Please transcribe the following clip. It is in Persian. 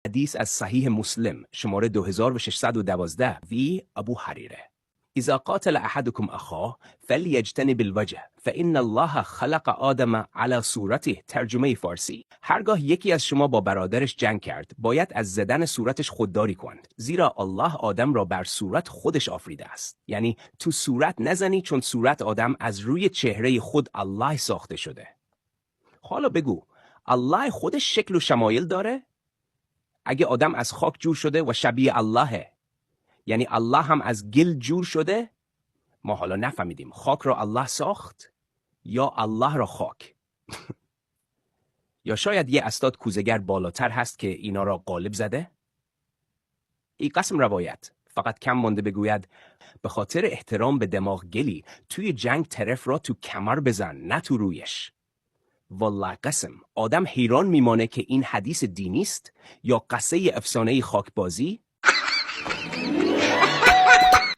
حدیث از صحیح مسلم شماره 2612 وی ابو هریره: اذا قاتل احدكم اخاه فلیجتنب الوجه فان الله خلق آدم على صورته. ترجمه فارسی: هرگاه یکی از شما با برادرش جنگ کرد، باید از زدن صورتش خودداری کند، زیرا الله آدم را بر صورت خودش آفریده است. یعنی تو صورت نزنی، چون صورت آدم از روی چهره خود الله ساخته شده. حالا بگو الله خودش شکل و شمایل داره؟ اگه آدم از خاک جور شده و شبیه اللهه، یعنی الله هم از گل جور شده؟ ما حالا نفهمیدیم خاک را الله ساخت یا الله را خاک. یا شاید یه استاد کوزه‌گر بالاتر هست که اینا را قالب زده؟ ای قسم روایت فقط کم مانده بگوید به خاطر احترام به دماغ گلی، توی جنگ طرف را تو کمر بزن، نه تو رویش. والله قسم آدم حیران میمانه که این حدیث دینی است یا قصه افسانه خاکبازی.